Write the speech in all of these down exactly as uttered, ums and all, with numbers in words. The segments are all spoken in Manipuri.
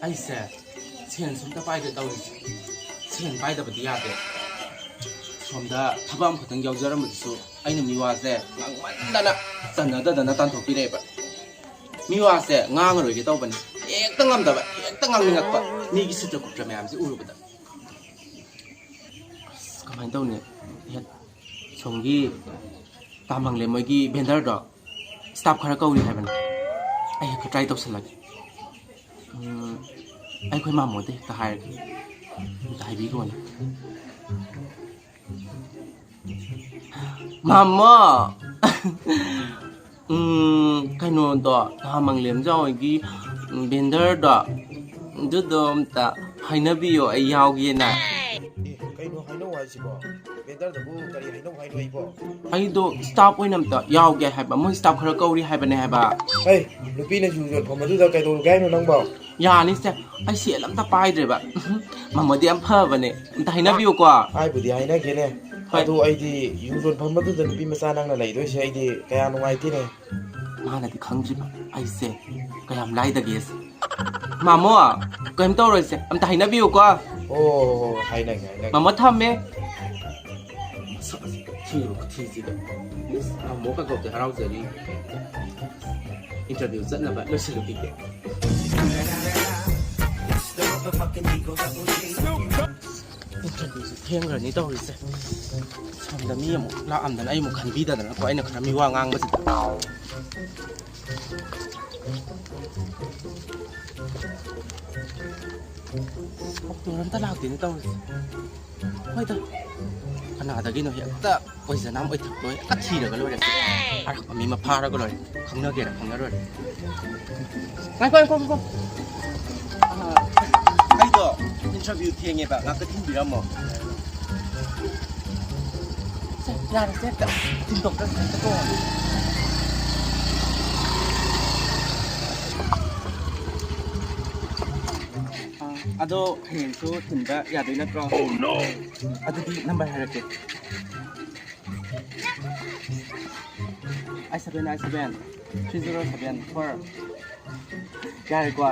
ꯑꯩꯁꯦ ꯁꯦꯟ ꯁꯨꯝꯇ ꯄꯥꯏꯗꯦ ꯇꯧꯔꯤꯁꯦ꯫ ꯁꯦꯟ ꯄꯥꯏꯗꯕꯗꯤ ꯌꯥꯗꯦ꯫ ꯁꯣꯝꯗ ꯊꯕꯛ ꯑꯃꯈꯛꯇꯪ ꯌꯥꯎꯖꯔꯝꯕꯗꯨꯁꯨ ꯑꯩꯅ ꯃꯤꯋꯥꯁꯦ ꯉꯥꯡꯃꯟꯗꯅ ꯆꯟꯅꯗꯗꯅ ꯇꯥꯟꯊꯣꯛꯄꯤꯔꯛꯑꯦꯕ꯫ ꯃꯤꯋꯥꯁꯦ ꯉꯥꯡꯉꯔꯣꯏꯒꯦ ꯇꯧꯕꯅꯤ, ꯍꯦꯛꯇ ꯉꯝꯗꯕ, ꯍꯦꯛꯇ ꯉꯥꯡꯅꯤꯡꯉꯛꯄ, ꯃꯤꯒꯤ ꯁꯨꯇ꯭ꯔ ꯀꯨꯇ꯭ꯔ ꯃꯌꯥꯝꯁꯦ ꯎꯔꯨꯕꯗ꯫ ꯑꯁ, ꯀꯃꯥꯏꯅ ꯇꯧꯅꯤ? ꯍꯦꯠ, ꯁꯣꯝꯒꯤ ꯇꯥꯃꯪꯂꯦ ꯃꯣꯏꯒꯤ ꯚꯦꯟꯗꯔꯗꯣ ꯁ꯭ꯇꯥꯐ ꯈꯔ ꯀꯧꯔꯤ ꯍꯥꯏꯕꯅꯤ꯫ ꯑꯩ ꯍꯦꯛꯇ ꯇ꯭ꯔꯥꯏ ꯇꯧꯁꯜꯂꯒꯦ꯫ ꯎꯝ, ꯑꯩꯈꯣꯏ ꯃꯥꯃꯣꯗ ꯍꯦꯛꯇ ꯍꯥꯏꯔꯒꯦ꯫ ꯑꯝꯇ ꯍꯥꯏꯕꯤꯈꯣꯅꯦ꯫ ꯃꯥꯃꯣ! ꯎꯝ, ꯀꯩꯅꯣꯗꯣ, ꯅꯍꯥꯟ ꯃꯪꯂꯦꯝꯖꯥꯎ ꯍꯣꯏꯒꯤ, ꯎꯝ, ꯚꯦꯟꯗꯔꯗꯣ, ꯑꯗꯨꯗꯣ ꯑꯝꯇ ꯍꯥꯏꯅꯕꯤꯌꯣ, ꯑꯩ ꯌꯥꯎꯒꯦꯅ꯫ ꯑꯦ, ꯀꯩꯅꯣ ꯍꯥꯏꯅꯧ ꯍꯥꯏꯁꯤꯕꯣ? ꯚꯦꯟꯗꯔꯗꯕꯨ ꯀꯔꯤ ꯍꯥꯏꯅꯧ ꯍꯥꯏꯅꯣ ꯑꯩꯕꯣ? ꯑꯩꯗꯣ ꯁ꯭ꯇꯥꯐ ꯑꯣꯏꯅ ꯑꯝꯇ ꯌꯥꯎꯒꯦ ꯍꯥꯏꯕ, ꯃꯣꯏ ꯁ꯭ꯇꯥꯐ ꯈꯔ ꯀꯧꯔꯤ ꯍꯥꯏꯕꯅꯦ ꯍꯥꯏꯕ꯫ ꯍꯩ, ꯅꯨꯄꯤꯅ ꯌꯨ ꯌꯣꯟꯐꯝ ꯑꯗꯨꯗ ꯀꯩꯗꯧꯔꯨꯒꯦ ꯍꯥꯏꯅꯣ ꯅꯪꯕꯣ? ꯌꯥꯅꯤꯁꯦ, ꯑꯩ ꯁꯦꯜ ꯑꯝꯇ ꯄꯥꯏꯗ꯭ꯔꯦꯕ꯫ ꯃꯥꯃꯣꯗꯤ ꯌꯥꯝ ꯐꯕꯅꯦ, ꯑꯝꯇ ꯍꯥꯏꯅꯕꯤꯌꯨꯀꯣ꯫ ꯍꯥꯏꯕꯨꯗꯤ ꯍꯥꯏꯅꯒꯦꯅꯦ꯫ ꯍꯣꯏ꯫ ꯑꯗꯨ ꯑꯩꯗꯤ ꯌꯨ ꯌꯣꯟꯐꯝ ꯑꯗꯨꯗ ꯅꯨꯄꯤ ꯃꯆꯥ ꯅꯪꯅ ꯂꯩꯗꯣꯏꯁꯦ ꯑꯩꯗꯤ ꯀꯌꯥ ꯅꯨꯡꯉꯥꯏꯇꯦꯅꯦ꯫ ꯃꯥꯅꯗꯤ ꯈꯪꯗ꯭ꯔꯤꯕ ꯑꯩꯁꯦ ꯀꯌꯥꯝ ꯂꯥꯏꯗꯒꯦꯁꯦ꯫ ꯃꯥꯃꯣ, ꯀꯩꯝ ꯇꯧꯔꯣꯏꯁꯦ, ꯑꯝꯇ ꯍꯥꯏꯅꯕꯤꯌꯨꯀꯣ꯫ ꯑꯣ, ꯍꯥꯏꯅꯒꯦ, ꯍꯥꯏꯅꯒꯦ꯫ ꯃꯥꯃꯣ ꯊꯝꯃꯦ꯫ ꯃꯁꯛ ꯑꯁꯤꯒ ꯊꯤꯔꯤꯕ ꯈꯨꯊꯤꯁꯤꯒ꯫ ꯏꯁ, ꯃꯥꯃꯣ ꯀꯀꯧꯇ ꯍꯔꯥꯎꯖꯔꯤ꯫ ꯏꯟꯇꯔꯚꯤꯌꯨ ꯆꯠꯅꯕ ꯂꯣꯏꯁꯤꯜꯂꯨꯈꯤꯒꯦ꯫ ꯏꯟꯇꯔꯚꯤꯌꯨꯁꯦ ꯊꯦꯡꯈ꯭ꯔꯅꯤ ꯇꯧꯔꯤꯁꯦ꯫ ꯁꯣꯝꯗ ꯃꯤ ꯑꯃꯨꯛ ꯂꯥꯛꯑꯝꯗꯅ ꯑꯩ ꯑꯃꯨꯛ ꯈꯟꯕꯤꯗꯗꯅꯀꯣ, ꯑꯩꯅ ꯈꯔ ꯃꯤ ꯋꯥ ꯉꯥꯡꯕꯁꯤꯗ꯫ ꯑꯣꯛꯇꯣ ꯑꯝꯇ ꯂꯥꯛꯇꯦꯅꯦ ꯇꯧꯔꯤꯁꯦ꯫ ꯍꯣꯏꯗ, ꯀꯅꯥꯗꯒꯤꯅꯣ ꯍꯦꯛꯇ ꯑꯣꯏꯖꯅꯥꯝ ꯑꯣꯏꯊꯛꯇꯣꯏ ꯀꯠ ꯊꯤꯔꯒ ꯂꯣꯏꯔꯦ꯫ ꯑꯔꯥꯛꯄ ꯃꯤ ꯑꯃ ꯐꯥꯔꯒ ꯂꯣꯏꯔꯦ꯫ ꯈꯪꯅꯒꯦꯔꯥ ꯈꯪꯅꯔꯣꯏꯔꯥ꯫ ꯉꯥꯏꯈꯣ, ꯉꯥꯏꯈꯣ, ꯉꯥꯏꯈꯣ꯫ ꯑꯥ, ꯑꯩꯗꯣ ꯏꯟꯇꯔꯚꯤꯌꯨ ꯊꯦꯡꯉꯦꯕ, ꯉꯥꯛꯇ ꯊꯤꯟꯕꯤꯔꯝꯃꯣ꯫ ꯁꯦ, ꯌꯥꯔꯦ, ꯁꯦ, ꯍꯦꯛꯇ ꯊꯤꯟꯗꯣꯛꯇ꯭ꯔꯁꯨ ꯍꯦꯛꯇ ꯇꯣꯛꯑꯣ꯫ ꯑꯥ, ꯑꯗꯣ ꯍꯌꯦꯡꯁꯨ ꯊꯤꯟꯕ ꯌꯥꯗꯣꯏ ꯅꯠꯇ꯭ꯔꯣ? ꯑꯗꯨꯗꯤ ꯅꯝꯕꯔ ꯍꯥꯏꯔꯛꯀꯦ꯫ Eight seven eight seven three zero seven four. ꯌꯥꯔꯦꯀꯣ?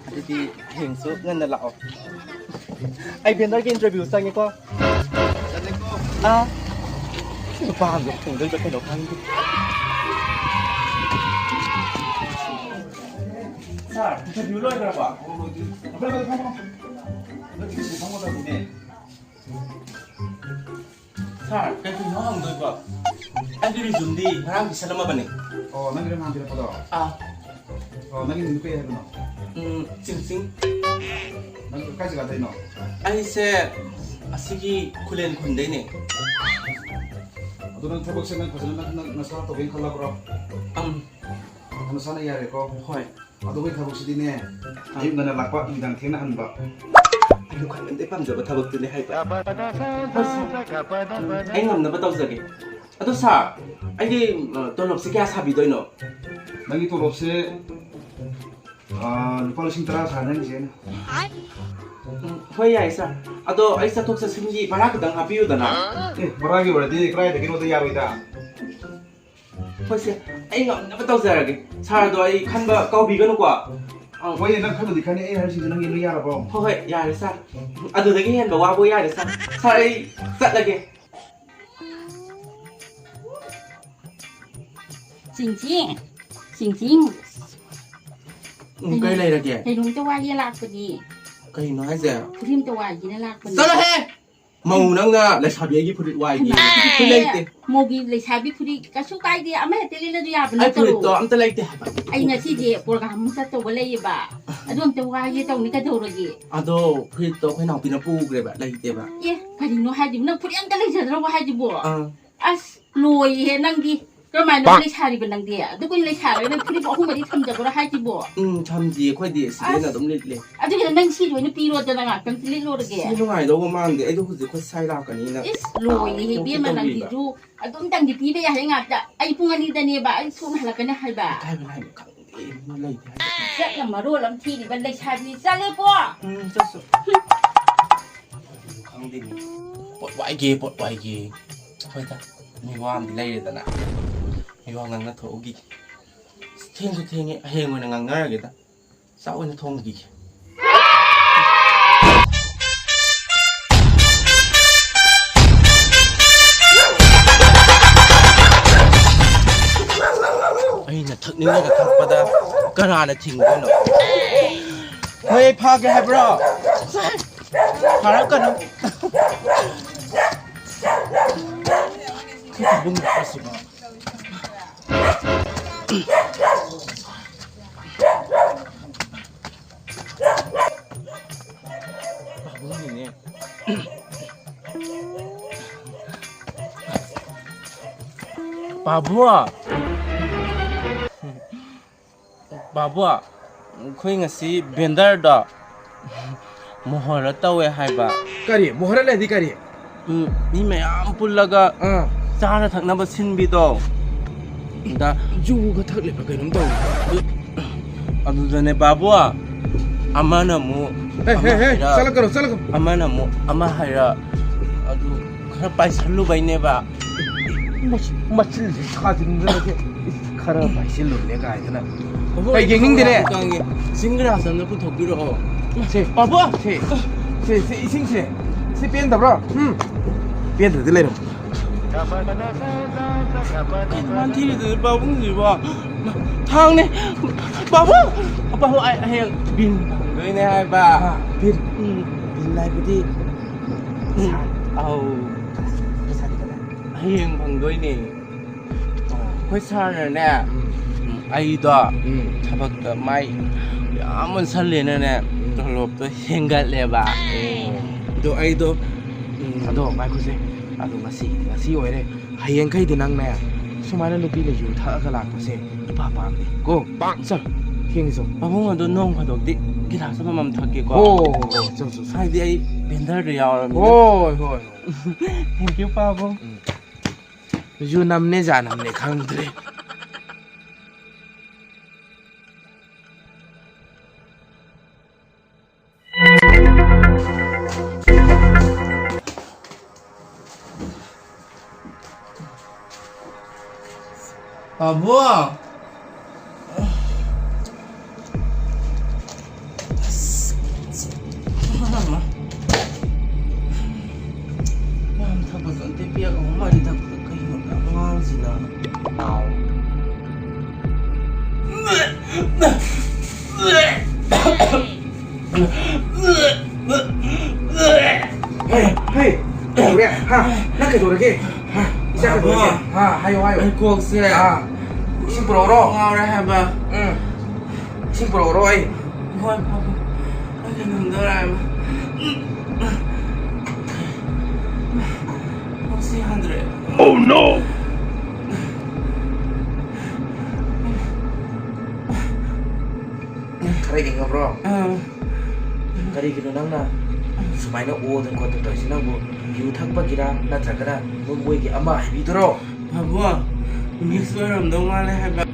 ꯑꯗꯨꯗꯤ ꯍꯌꯦꯡꯁꯨ ꯉꯟꯅ ꯂꯥꯛꯑꯣ꯫ ꯑꯩ vendorꯒꯤ interview ꯆꯪꯉꯦꯀꯣ꯫ ꯑꯥ, ꯅꯨꯄꯥ ꯑꯃꯗꯣ ꯐꯪꯗꯣꯏꯕ ꯀꯩꯅꯣ ꯈꯪꯗꯦ꯫ Sir, interview ꯂꯣꯏꯈ꯭ꯔꯕꯣ? ꯐꯝꯃꯣ, ꯐꯝꯃꯣ, ꯐꯝꯃꯣ꯫ ꯍꯟꯗꯛꯀꯤꯁꯤ ꯐꯝꯒꯗꯕꯅꯤꯅꯦ꯫ Sir, ꯀꯩ ꯀꯩꯅꯣ ꯍꯪꯗꯣꯏꯕꯣ? ꯑꯩꯒꯤ resumeꯗꯤ ꯉꯔꯥꯡ ꯄꯤꯁꯜꯂꯝꯃꯕꯅꯦ꯫ ꯑꯣ, ꯅꯪꯒꯤ ꯅꯍꯥꯟ ꯄꯤꯔꯛꯄꯗꯣ? ꯑꯥ꯫ ꯑꯣ, ꯅꯪꯒꯤ ꯃꯤꯡ ꯀꯩ ꯍꯥꯏꯕꯅꯣ? ꯎꯝ, ꯆꯤꯡꯆꯤꯡ꯫ ꯅꯪ ꯀꯥꯏ ꯖꯒꯥꯗꯩꯅꯣ? ꯑꯩꯁꯦ ꯑꯁꯤꯒꯤ ꯈꯨꯂꯦꯟ ꯈꯨꯟꯗꯩꯅꯦ꯫ ꯑꯗꯣ ꯅꯪ ꯊꯕꯛꯁꯦ ꯅꯪ ꯐꯖꯅ ꯅꯪ, ꯅꯪ ꯅꯁꯥ ꯇꯧꯒꯦꯅ ꯈꯜꯂꯕ꯭ꯔꯣ? ꯑꯝ꯫ ꯅꯁꯥꯅ ꯌꯥꯔꯦꯀꯣ? ꯍꯣꯏ꯫ ꯑꯗꯣ ꯑꯩꯈꯣꯏ ꯊꯕꯛꯁꯤꯗꯤꯅꯦ, ꯑꯌꯨꯛ ꯉꯟꯅ ꯂꯥꯛꯄ, ꯅꯨꯃꯤꯗꯥꯡ ꯊꯦꯡꯅ ꯍꯟꯕ꯫ ꯑꯩꯁꯨ ꯈ꯭ꯋꯥꯏꯗꯩ ꯄꯥꯝꯖꯕ ꯊꯕꯛꯇꯨꯅꯦ ꯍꯥꯏꯕ꯫ ꯍꯣꯏ, sir꯫ ꯎꯝ, ꯑꯩ ꯉꯝꯅꯕ ꯇꯧꯖꯒꯦ꯫ ꯑꯗꯣ, sir, ꯑꯩꯒꯤ, ꯑ, ꯇꯣꯂꯣꯞꯁꯦ ꯀꯌꯥ ꯁꯥꯕꯤꯗꯣꯏꯅꯣ? ꯅꯪꯒꯤ ꯇꯣꯂꯣꯞꯁꯦ, ꯑ, ꯂꯨꯄꯥ ꯂꯤꯁꯤꯡ ꯇꯔꯥ ꯁꯥꯅꯤ ꯅꯪꯒꯤꯁꯦ ꯑꯩꯅ꯫ ꯎꯝ, ꯍꯣꯏ, ꯌꯥꯏ, sir꯫ ꯑꯗꯣ ꯑꯩ ꯆꯠꯊꯣꯛ ꯆꯠꯁꯤꯟꯒꯤ ꯚꯔꯥ ꯈꯤꯇꯪ ꯍꯥꯞꯄꯤꯌꯨꯗꯅ꯫ ꯑꯦ, ꯚꯔꯥꯒꯤ ꯑꯣꯏꯔꯗꯤ ꯀꯗꯥꯏꯗꯒꯤꯅꯣꯗ ꯌꯥꯔꯣꯏꯗ꯫ ꯍꯣꯏ, sir, ꯑꯩ ꯉꯝꯅꯕ ꯇꯧꯖꯔꯒꯦ꯫ Sirꯗꯣ ꯑꯩ ꯈꯟꯕ ꯀꯥꯎꯕꯤꯒꯅꯨꯀꯣ꯫ ꯑꯥ꯫ ꯍꯣꯏꯅꯦ, ꯅꯪ ꯈꯜꯂꯨꯗꯤ ꯈꯜꯂꯤ, ꯑꯩ ꯍꯥꯏꯔꯤꯁꯤꯡꯁꯦ ꯅꯪꯒꯤ ꯂꯣꯏ ꯌꯥꯔꯕꯣ? ꯍꯣꯏ, ꯍꯣꯏ, ꯌꯥꯔꯦ, sir꯫ ꯑꯗꯨꯗꯒꯤ ꯍꯦꯟꯕ ꯋꯥꯕꯨ ꯌꯥꯔꯦ, sir꯫ Sir, ꯑꯩ ꯆꯠꯂꯒꯦ꯫ ꯆꯤꯡꯆꯤꯡ, ꯆꯤꯡꯆꯤꯡ꯫ ꯎꯝ, ꯀꯩ ꯂꯩꯔꯒꯦ? ꯀꯩꯅꯣꯝꯇ ꯋꯥꯏꯒꯦ ꯂꯥꯛꯄꯅꯤ꯫ ꯀꯩꯅꯣ ꯍꯥꯏꯁꯦ? ꯐꯨꯔꯤꯠ ꯑꯝꯇ ꯋꯥꯏꯒꯦꯅ ꯂꯥꯛꯄꯅꯤ꯫ ꯆꯠꯂꯣꯍꯦ! ꯃꯧ ꯅꯪꯅ ꯂꯩꯁꯥꯕꯤ ꯑꯩꯒꯤ ꯐꯨꯔꯤꯠ ꯋꯥꯏꯒꯦ꯫ ꯍꯩꯃꯥ! ꯐꯨꯔꯤꯠ ꯂꯩꯇꯦ꯫ ꯃꯧꯒꯤ ꯂꯩꯁꯥꯕꯤ ꯐꯨꯔꯤꯠ ꯀꯩꯁꯨ ꯀꯥꯏꯗꯦ, ꯑꯃ ꯍꯦꯛꯇ ꯂꯤꯠꯂꯁꯨ ꯌꯥꯕ ꯑꯩ ꯅꯠꯇ꯭ꯔꯣ? ꯐꯨꯔꯤꯠꯇꯣ ꯑꯝꯇ ꯂꯩꯇꯦ ꯍꯥꯏꯕ꯫ ꯑꯩ ꯉꯁꯤꯁꯦ program ꯑꯃ ꯆꯠꯇꯧꯕ ꯂꯩꯌꯦꯕ, ꯑꯗꯨ ꯑꯝꯇ ꯋꯥꯏꯒꯦ ꯇꯧꯅꯤ, ꯀꯩꯗꯧꯔꯒꯦ? ꯑꯗꯣ ꯐꯨꯔꯤꯠꯇꯣ ꯑꯩꯈꯣꯏ ꯅꯥꯎꯄꯤꯅ ꯄꯨꯈ꯭ꯔꯦꯕ, ꯂꯩꯇꯦꯕ꯫ ꯑꯦ, ꯀꯔꯤꯅꯣ ꯍꯥꯏꯁꯤꯕꯨ? ꯅꯪ ꯐꯨꯔꯤꯠ ꯑꯝꯇ ꯂꯩꯖꯗ꯭ꯔꯕꯣ ꯍꯥꯏꯁꯤꯕꯣ? ꯑꯥ꯫ ꯑꯁ, ꯂꯣꯏꯔꯦꯍꯦ ꯅꯪꯗꯤ꯫ ꯀꯔꯝꯍꯥꯏꯅ ꯂꯩꯁꯥꯔꯤꯕ ꯅꯪꯗꯤ? ꯑꯗꯨ ꯀꯨꯏꯅ ꯂꯩꯁꯥꯔꯒ ꯅꯪ ꯐꯨꯔꯤꯠ ꯑꯍꯨꯝ ꯃꯔꯤ ꯊꯝꯖꯕ꯭ꯔꯣ ꯍꯥꯏꯁꯤꯕꯣ? ꯎꯝ, ꯊꯝꯗꯦ ꯑꯩꯈꯣꯏꯗꯤ, ꯁꯤꯗꯩꯅ ꯑꯁ, ꯑꯗꯨꯝ ꯂꯤꯠꯂꯦ꯫ ꯑꯗꯨꯒꯤꯗꯤ ꯅꯪ ꯁꯤ ꯂꯣꯏꯅ ꯄꯤꯔꯣꯗꯅ ꯉꯥꯛꯇꯪ ꯂꯤꯠꯂꯨꯔꯒꯦ꯫ ꯁꯤ ꯅꯨꯡꯉꯥꯏꯗꯧꯕ ꯃꯥꯟꯗꯦ, ꯑꯩꯗꯣ ꯍꯧꯖꯤꯛ ꯑꯩꯈꯣꯏ ꯁꯥꯏ ꯂꯥꯛꯀꯅꯤꯅ ꯏꯁ, ꯂꯣꯏꯔꯦꯍꯦ ꯊꯣꯛꯀꯦ ꯏꯕꯦꯝꯃ, ꯇꯧꯔꯤꯕ꯫ ꯅꯪꯁꯤꯁꯨ ꯑꯗꯨꯝꯇꯪꯗꯤ ꯄꯤꯕ ꯌꯥꯏ ꯉꯥꯛꯇ꯫ ꯑꯩ ꯄꯨꯡ ꯑꯅꯤꯗꯅꯦꯕ ꯑꯩ ꯊꯣꯛꯅ ꯍꯜꯂꯛꯀꯅꯤ ꯍꯥꯏꯕ꯫ ꯏꯀꯥꯏꯕ ꯂꯥꯏꯕ ꯈꯪꯗꯦ, ꯏꯕꯦꯝꯃ, ꯂꯩꯇꯦ ꯍꯥꯏꯕ꯫ ꯏꯖꯠꯅ ꯃꯔꯣꯜ ꯑꯃ ꯊꯤꯔꯤꯕ ꯂꯩꯁꯥꯕꯤ꯫ ꯆꯠꯂꯦꯀꯣ꯫ ꯎꯝ, ꯆꯠꯁꯨ꯫ ꯈꯪꯗꯦꯅꯦ꯫ ꯄꯣꯠ ꯋꯥꯏꯒꯦ, ꯄꯣꯠ ꯋꯥꯏꯒꯦ꯫ ꯍꯣꯏꯗ, ꯃꯤ ꯋꯥ ꯑꯃꯗꯤ ꯂꯩꯔꯦꯗꯅ꯫ ꯃꯤ ꯋꯥ ꯉꯥꯡꯅ ꯊꯣꯛꯎꯈꯤꯒꯦ꯫ ꯊꯦꯡꯁꯨ ꯊꯦꯡꯉꯦ, ꯍꯌꯦꯡ ꯑꯣꯏꯅ ꯉꯥꯡꯅꯔꯒꯦꯗ꯫ ꯆꯥꯛ ꯑꯣꯏꯅ ꯊꯣꯡꯈꯤꯒꯦ꯫ ꯑꯩꯅ ꯊꯛꯅꯤꯡꯉꯒ ꯊꯛꯄꯗ ꯀꯅꯥꯅ ꯊꯤꯡꯗꯣꯏꯅꯣ? ꯍꯣꯏ, ꯐꯥꯒꯦ ꯍꯥꯏꯕ꯭ꯔꯣ? ꯐꯥꯔꯛꯀꯅꯨ꯫ ꯏꯕꯨꯡ ꯅꯨꯄꯥꯁꯤꯕꯣ꯫ ꯄꯥꯕꯨꯡꯅꯤꯅꯦ꯫ ꯄꯥꯕꯨꯡ꯫ ꯕꯥꯕꯨ, ꯑꯩꯈꯣꯏ ꯉꯁꯤ ꯕꯦꯟꯗꯔꯗꯣ ꯃꯣꯍꯣꯔ ꯇꯧꯋꯦ ꯍꯥꯏꯕ꯫ ꯀꯔꯤ? ꯃꯣꯍꯣꯔ ꯂꯩꯗꯤ ꯀꯔꯤ? ꯎꯝ, ꯃꯤ ꯃꯌꯥꯝ ꯄꯨꯜꯂꯒ ꯑꯥ꯫ ꯆꯥꯅ ꯊꯛꯅꯕ ꯁꯤꯟꯕꯤꯗꯣ꯫ ꯗ ꯖꯨꯒ ꯊꯛꯂꯤꯕ ꯀꯩꯅꯣꯝ ꯇꯧꯔꯤ꯫ ꯑꯗꯨꯗꯅꯦ ꯕꯥꯕꯨ, ꯑꯃꯅ ꯑꯃꯨꯛ ꯍꯦ, ꯑꯃ ꯍꯦ, ꯍꯦ, ꯍꯥꯏꯔ, ꯆꯠꯂꯛꯀꯅꯨ, ꯆꯠꯂꯛꯀꯅꯨ꯫ ꯑꯃꯅ ꯑꯃꯨꯛ ꯑꯃ ꯍꯥꯏꯔ, ꯑꯗꯨ ꯈꯔ ꯄꯥꯏꯁꯜꯂꯨꯕꯩꯅꯦꯕ꯫ ꯃꯆ-, ꯃꯆꯤꯟꯁꯤ ꯁꯥꯖꯤꯟꯗꯅ ꯁꯦ, ꯈꯔ ꯄꯥꯏꯁꯤꯜꯂꯨꯅꯦ ꯀꯥꯏꯗꯅ꯫ ꯍꯣꯏ, ꯀꯩ ꯌꯦꯡꯅꯤꯡꯗꯦꯅꯦ? ꯀꯥꯡꯉꯦ꯫ ꯁꯤꯡꯒꯔꯥ ꯆꯝꯅ ꯄꯨꯊꯣꯛꯄꯤꯔꯛꯑꯣ꯫ ꯁꯦ, ꯄꯥꯕꯨ! ꯁꯦ, ꯁꯦ, ꯁꯦ, ꯏꯁꯤꯡꯁꯦ꯫ ꯁꯤ ꯄꯦꯟꯗꯕ꯭ꯔꯣ? ꯎꯝ? ꯄꯦꯟꯗ꯭ꯔꯗꯤ ꯂꯩꯔꯝꯃꯣ꯫ ꯀꯩꯅꯣ ꯃꯥꯅ ꯊꯤꯔꯤꯗꯨꯗꯤ ꯄꯥꯕꯨꯡꯁꯤꯕꯣ? ꯊꯥꯡꯅꯦ꯫ ꯄꯥꯕꯨꯡ! ꯄꯥꯕꯨꯡ, ꯑꯩ ꯍꯌꯦꯡ ꯕꯤꯟ ꯐꯪꯗꯣꯏꯅꯦ ꯍꯥꯏꯕ꯫ ꯑꯥ, ꯕꯤꯟ? ꯎꯝ꯫ ꯕꯤꯟ ꯍꯥꯏꯕꯗꯤ? ꯎꯝ꯫ ꯑꯧ꯫ ꯄꯩꯁꯥꯗꯤ ꯀꯗꯥꯏ? ꯍꯌꯦꯡ ꯐꯪꯗꯣꯏꯅꯦ꯫ ꯑꯩꯈꯣꯏ ꯁꯥꯔꯅꯅꯦ, ꯎꯝ꯫ ꯎꯝ, ꯑꯩꯗꯣ ꯎꯝ꯫ ꯊꯕꯛꯇ ꯃꯥꯏ ꯌꯥꯝ ꯑꯣꯟꯁꯜꯂꯦꯅꯅꯦ, ꯎꯝ꯫ ꯇꯣꯂꯣꯞꯇꯣ ꯍꯦꯟꯒꯠꯂꯦꯕ꯫ ꯑꯣ꯫ ꯑꯗꯣ ꯑꯩꯗꯣ, ꯎꯝ꯫ ꯑꯗꯣ ꯉꯥꯏꯈꯣꯁꯦ, ꯑꯗꯣ ꯉꯁꯤ, ꯉꯁꯤ ꯑꯣꯏꯔꯦ, ꯍꯌꯦꯡꯈꯩꯗꯤ ꯅꯪꯅꯦ ꯁꯨꯃꯥꯏꯅ ꯅꯨꯄꯤꯅ ꯌꯨ ꯊꯛꯑꯒ ꯂꯥꯛꯄꯁꯦ ꯏꯄꯥ ꯄꯥꯝꯗꯦ ꯀꯣ꯫ ꯆꯠꯂꯣ, ꯊꯦꯡꯉꯦ ꯆꯠꯂꯣ꯫ ꯄꯥꯕꯨꯡ, ꯑꯗꯣ ꯅꯣꯡ ꯐꯥꯗꯣꯛꯇꯤ ꯒꯤꯂꯥꯁ ꯑꯃꯃꯝ ꯊꯛꯀꯦꯀꯣ꯫ ꯑꯣ, ꯑꯣ, ꯆꯠꯂꯣ, ꯆꯠꯂꯣ, ꯆꯠꯂꯣ꯫ ꯍꯥꯏꯗꯤ ꯑꯩ ꯕꯦꯟꯗꯔꯗ ꯌꯥꯎꯔꯕꯅꯤꯅ꯫ ꯍꯣꯏ, ꯍꯣꯏ, ꯍꯣꯏ꯫ Thank you, ꯄꯥꯕꯨꯡ꯫ ꯎꯝ꯫ ꯌꯨ ꯅꯝꯅꯦ ꯖꯥ ꯅꯝꯅꯦ ꯈꯪꯗ꯭ꯔꯦ꯫ ꯄꯥꯕꯨꯡ! ꯀꯩꯗꯧꯔꯒꯦ? ꯍꯥ? ꯏꯆꯥ ꯀꯩꯗꯧꯔꯒꯦ? ꯍꯥ, ꯍꯥꯏꯌꯣ, ꯍꯥꯏꯌꯣ꯫ ꯑꯩ ꯀꯣꯛꯁꯦ ꯍꯥ? ꯏꯁꯤꯡ ꯄꯨꯔꯛꯎꯔꯣ? ꯉꯥꯎꯔꯦ ꯍꯥꯏꯕ꯫ ꯎꯝ꯫ ꯏꯁꯤꯡ ꯄꯨꯔꯛꯎꯔꯣ ꯑꯩ? ꯍꯣꯏ, ꯄꯥꯕꯨꯡ꯫ ꯑꯩ ꯀꯩꯅꯣꯝ ꯇꯧꯔꯦ ꯍꯥꯏꯕ꯫ ꯀꯣꯛꯁꯦ ꯌꯥꯗ꯭ꯔꯦ꯫ Oh no! ꯈꯔ ꯏꯪꯉꯕ꯭ꯔꯣ? ꯑꯥ꯫ ꯀꯔꯤꯒꯤꯅꯣ ꯅꯪꯅ ꯁꯨꯃꯥꯏꯅ ꯑꯣꯗꯅ ꯈꯣꯠꯇꯅ ꯇꯧꯔꯤꯁꯤ? ꯅꯪꯕꯨ ꯌꯨ ꯊꯛꯄꯒꯤꯔ ꯅꯠꯇ꯭ꯔꯒꯅ ꯃꯣꯏꯒꯤ ꯑꯃ ꯍꯥꯏꯕꯤꯗꯨꯔꯣ? ꯄꯥꯕꯨꯡ, ꯃꯤꯁ ꯑꯣꯏꯔꯝꯗꯧ ꯃꯥꯜꯂꯦ ꯍꯥꯏꯕ꯫